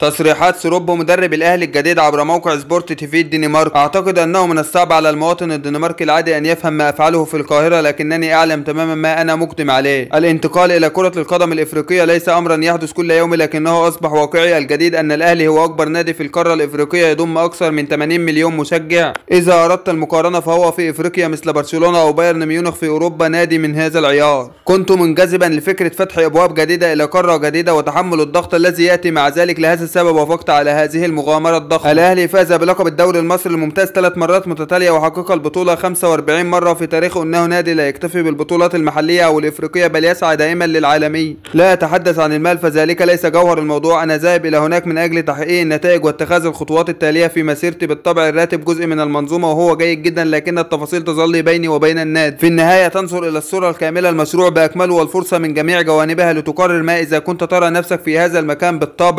تصريحات سروبو مدرب الأهلي الجديد عبر موقع سبورت تي في الدنمارك. أعتقد أنه من الصعب على المواطن الدنماركي العادي أن يفهم ما أفعله في القاهرة، لكنني أعلم تماما ما أنا مقدم عليه. الانتقال إلى كرة القدم الإفريقية ليس أمرا يحدث كل يوم، لكنه أصبح واقعي. الجديد أن الأهلي هو أكبر نادي في القارة الإفريقية، يضم أكثر من 80 مليون مشجع. إذا أردت المقارنة فهو في إفريقيا مثل برشلونة أو بايرن ميونخ في أوروبا، نادي من هذا العيار. كنت منجذبا لفكرة فتح أبواب جديدة إلى قارة جديدة وتحمل الضغط الذي يأتي مع ذلك، لهذا السبب وافقت على هذه المغامرة الضخمة. الأهلي فاز بلقب الدوري المصري الممتاز 3 مرات متتالية وحقق البطولة 45 مرة في تاريخه. إنه نادي لا يكتفي بالبطولات المحلية أو الإفريقية بل يسعى دائما للعالمية. لا أتحدث عن المال فذلك ليس جوهر الموضوع، أنا ذاهب إلى هناك من أجل تحقيق النتائج واتخاذ الخطوات التالية في مسيرتي. بالطبع الراتب جزء من المنظومة وهو جيد جدا، لكن التفاصيل تظل بيني وبين النادي. في النهاية تنظر إلى الصورة الكاملة، المشروع بأكمله والفرصة من جميع جوانبها لتقرر ما إذا كنت ترى نفسك في هذا المكان. بالطبع.